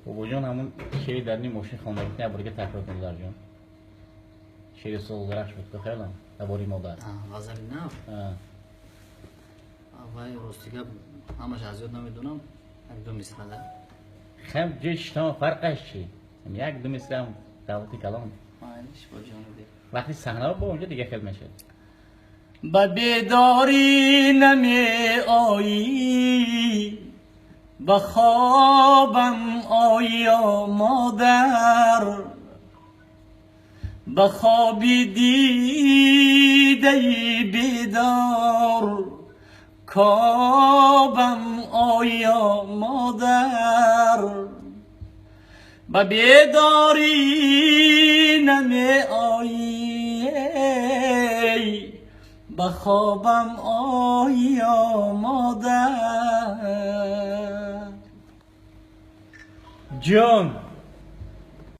Бобоҷон, ҳамун шеъри дарни мошин хондагӣ як бор дига такрор кун, додарҷон. Шеъри Солзарахш буд ку, хаёлам, дар бораи модар. Ғазали нав? Вай, рости гап, ҳамаш аз ёд намедонам, як ду мисрада. Хам ҷои шитома фарқаш чи? Як ду мисрам давлати калон. Майлиш, бо ҷони дил. Вақти саҳнаро бо онҷо дига хел мешавад. Ба бедорӣ намеоӣ, ба хобам оё модар, ба хоби дидаи бедор кобам оё модар, ба бедорӣ намеоӣ, ба хобам оё модар. Ҷон.